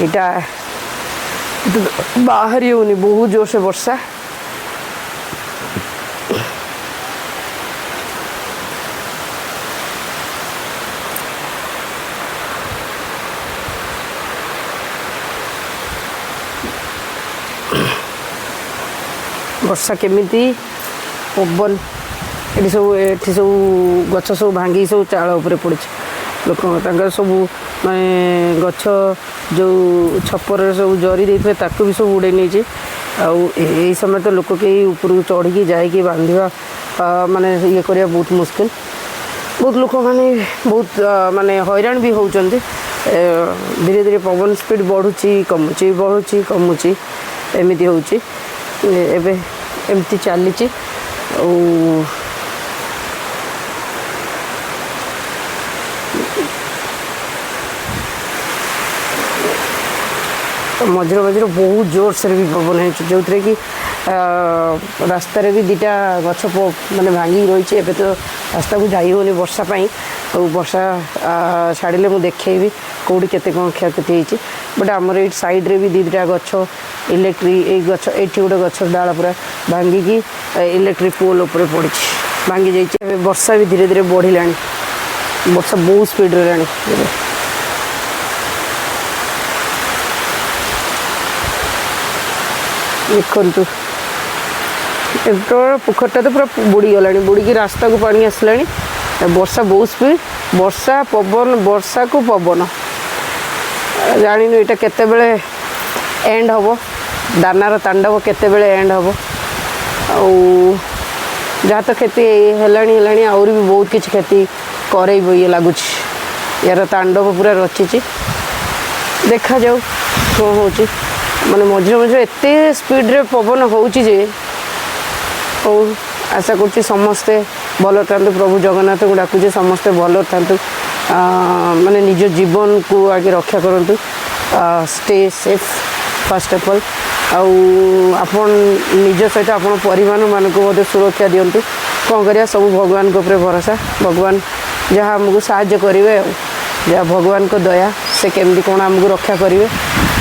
ଏଇଟା ବାହାରି ହେଉନି, ବହୁତ ଜୋରସେ ବର୍ଷା। ବର୍ଷା କେମିତି ପବନ, ଏଠି ସବୁ ଗଛ ସବୁ ଭାଙ୍ଗିକି ସବୁ ଚାଳ ଉପରେ ପଡ଼ିଛି। ଲୋକ ତାଙ୍କର ସବୁ ମାନେ ଗଛ ଯେଉଁ ଛପରରେ ସବୁ ଜରି ଦେଇଥିବେ ତାକୁ ବି ସବୁ ଉଡ଼େଇ ନେଇଛି। ଆଉ ଏଇ ସମୟରେ ତ ଲୋକ କେହି ଉପରକୁ ଚଢ଼ିକି ଯାଇକି ବାନ୍ଧିବା ମାନେ ଇଏ କରିବା ବହୁତ ମୁସ୍କିଲ। ବହୁତ ଲୋକମାନେ ବହୁତ ମାନେ ହଇରାଣ ବି ହେଉଛନ୍ତି। ଧୀରେ ଧୀରେ ପବନ ସ୍ପିଡ଼ ବଢ଼ୁଛି କମୁଛି, ବଢ଼ୁଛି କମୁଛି, ଏମିତି ହେଉଛି। ଏବେ ଏମିତି ଚାଲିଛି। ଆଉ ମଝିରେ ମଝିରେ ବହୁତ ଜୋରସୋରେ ବି ପବନ ହେଉଛି, ଯେଉଁଥିରେ କି ରାସ୍ତାରେ ବି ଦୁଇଟା ଗଛ ମାନେ ଭାଙ୍ଗିକି ରହିଛି। ଏବେ ତ ରାସ୍ତାକୁ ଯାଇ ହେଉନି ବର୍ଷା ପାଇଁ। ଆଉ ବର୍ଷା ଛାଡ଼ିଲେ ମୁଁ ଦେଖେଇବି କେଉଁଠି କେତେ କ'ଣ କ୍ଷୟକ୍ଷତି ହେଇଛି। ବଟ୍ ଆମର ଏଇଠି ସାଇଡ଼୍ରେ ବି ଦୁଇଟା ଗଛ ଇଲେକ୍ଟ୍ରି, ଏଇ ଗଛ ଏଇଠି ଗୋଟେ ଗଛ ଡାଳ ପୁରା ଭାଙ୍ଗିକି ଇଲେକ୍ଟ୍ରିକ୍ ପୋଲ୍ ଉପରେ ପଡ଼ିଛି, ଭାଙ୍ଗି ଯାଇଛି। ଏବେ ବର୍ଷା ବି ଧୀରେ ଧୀରେ ବଢ଼ିଲାଣି, ବର୍ଷା ବହୁତ ସ୍ପିଡ଼୍ ହେଲାଣି ଏବେ। ଦେଖନ୍ତୁ ଏପଟ ପୋଖରୀଟା ତ ପୁରା ବୁଡ଼ିଗଲାଣି, ବୁଡ଼ିକି ରାସ୍ତାକୁ ପାଣି ଆସିଲାଣି। ବର୍ଷା ବହୁତ ସ୍ପିଡ଼, ବର୍ଷା ପବନ, ବର୍ଷାକୁ ପବନ, ଜାଣିନୁ ଏଇଟା କେତେବେଳେ ଏଣ୍ଡ ହେବ, ଦାନାର ତାଣ୍ଡବ କେତେବେଳେ ଏଣ୍ଡ ହେବ। ଆଉ ଯାହା ତ କ୍ଷତି ହେଲାଣି ହେଲାଣି, ଆହୁରି ବି ବହୁତ କିଛି କ୍ଷତି କରେଇବ ଇଏ ଲାଗୁଛି। ୟାର ତାଣ୍ଡବ ପୁରା ରଚିଛି, ଦେଖାଯାଉ କ'ଣ ହେଉଛି। ମାନେ ମଝିରେ ମଝିରେ ଏତେ ସ୍ପିଡ଼ରେ ପବନ ହେଉଛି ଯେ, ହଉ ଆଶା କରୁଛି ସମସ୍ତେ ଭଲ ଥାନ୍ତୁ। ପ୍ରଭୁ ଜଗନ୍ନାଥଙ୍କୁ ଡାକୁଛି ସମସ୍ତେ ଭଲ ଥାନ୍ତୁ, ମାନେ ନିଜ ଜୀବନକୁ ଆଗେ ରକ୍ଷା କରନ୍ତୁ। Stay safe first of all. ଆଉ ଆପଣ ନିଜ ସହିତ ଆପଣ ପରିବାରମାନଙ୍କୁ ମଧ୍ୟ ସୁରକ୍ଷା ଦିଅନ୍ତୁ। କ'ଣ କରିବା, ସବୁ ଭଗବାନଙ୍କ ଉପରେ ଭରସା। ଭଗବାନ ଯାହା ଆମକୁ ସାହାଯ୍ୟ କରିବେ, ଆଉ ଯାହା ଭଗବାନଙ୍କ ଦୟା, ସେ କେମିତି କ'ଣ ଆମକୁ ରକ୍ଷା କରିବେ,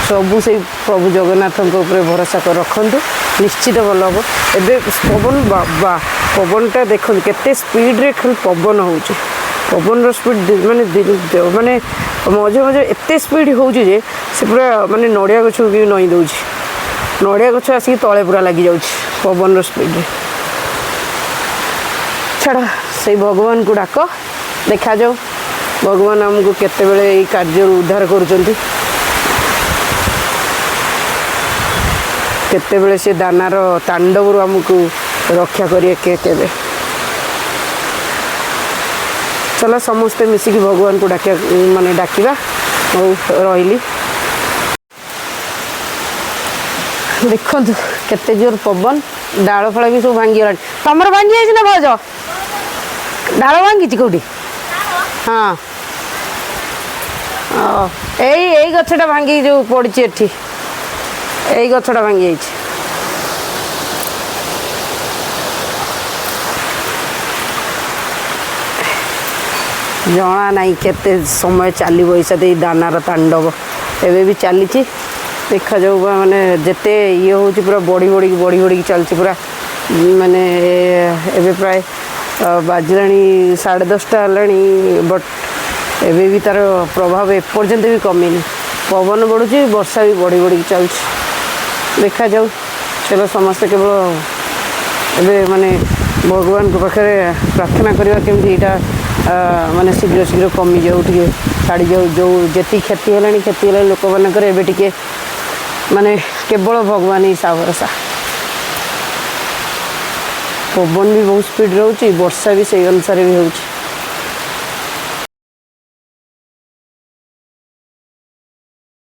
ସବୁ ସେଇ ପ୍ରଭୁ ଜଗନ୍ନାଥଙ୍କ ଉପରେ ଭରସା ରଖନ୍ତୁ, ନିଶ୍ଚିତ ଭଲ ହେବ। ଏବେ ପବନ ବା ପବନଟା ଦେଖନ୍ତୁ କେତେ ସ୍ପିଡ଼ରେ ଖାଲି ପବନ ହେଉଛି। ପବନର ସ୍ପିଡ଼ ମାନେ ମାନେ ମଝିରେ ମଝିରେ ଏତେ ସ୍ପିଡ଼ ହେଉଛି ଯେ ସେ ପୁରା ମାନେ ନଡ଼ିଆ ଗଛକୁ ବି ନଇଁ ଦେଉଛି, ନଡ଼ିଆ ଗଛ ଆସିକି ତଳେ ପୁରା ଲାଗିଯାଉଛି ପବନର ସ୍ପିଡ଼ରେ। ଛାଡ଼, ସେଇ ଭଗବାନଙ୍କୁ ଡାକ, ଦେଖାଯାଉ ଭଗବାନ ଆମକୁ କେତେବେଳେ ଏଇ କାର୍ଯ୍ୟରୁ ଉଦ୍ଧାର କରୁଛନ୍ତି, କେତେବେଳେ ସେ ଦାନାର ତାଣ୍ଡବରୁ ଆମକୁ ରକ୍ଷା କରିବେ କିଏ କେବେ। ଚାଲ ସମସ୍ତେ ମିଶିକି ଭଗବାନଙ୍କୁ ଡାକିବା, ମାନେ ଡାକିବା। ହଉ ରହିଲି। ଦେଖନ୍ତୁ କେତେ ଜୋର ପବନ, ଡାଳ ଫାଳ ବି ସବୁ ଭାଙ୍ଗିଗଲାଣି। ତମର ଭାଙ୍ଗି ଯାଇଛି ନା ଭାଉଜ? ଡାଳ ଭାଙ୍ଗିଛି କେଉଁଠି? ହଁ, ଏଇ ଏଇ ଗଛଟା ଭାଙ୍ଗି ଯେଉଁ ପଡ଼ିଛି ଏଠି, ଏଇ ଗଛଟା ଭାଙ୍ଗି ଯାଇଛି। ଜଣା ନାହିଁ କେତେ ସମୟ ଚାଲିବ ଏଇ ଦାନାର ତାଣ୍ଡବ, ଏବେ ବି ଚାଲିଛି। ଦେଖାଯାଉ ବା ମାନେ ଯେତେ ଇଏ ହେଉଛି ପୁରା ବଢ଼ି ବଢ଼ିକି ବଢ଼ି ବଢ଼ିକି ଚାଲିଛି ପୁରା। ମାନେ ଏବେ ପ୍ରାୟ ବାଜିଲାଣି 10:30 ହେଲାଣି, ବଟ୍ ଏବେ ବି ତା'ର ପ୍ରଭାବ ଏପର୍ଯ୍ୟନ୍ତ ବି କମିନି। ପବନ ବଢ଼ୁଛି, ବର୍ଷା ବି ବଢ଼ି ବଢ଼ିକି ଚାଲୁଛି। ଦେଖାଯାଉ। ଚାଲ ସମସ୍ତେ କେବଳ ଏବେ ମାନେ ଭଗବାନଙ୍କ ପାଖରେ ପ୍ରାର୍ଥନା କରିବା କେମିତି ଏଇଟା ମାନେ ଶୀଘ୍ର ଶୀଘ୍ର କମିଯାଉ, ଟିକେ ଛାଡ଼ିଯାଉ। ଯେଉଁ ଯେତିକି କ୍ଷତି ହେଲାଣି କ୍ଷତି ହେଲାଣି ଲୋକମାନଙ୍କର, ଏବେ ଟିକେ ମାନେ କେବଳ ଭଗବାନ ହିଁ ସାହା ଭରସା। ପବନ ବି ବହୁତ ସ୍ପିଡ଼ ରହୁଛି, ବର୍ଷା ବି ସେଇ ଅନୁସାରେ ବି ହେଉଛି।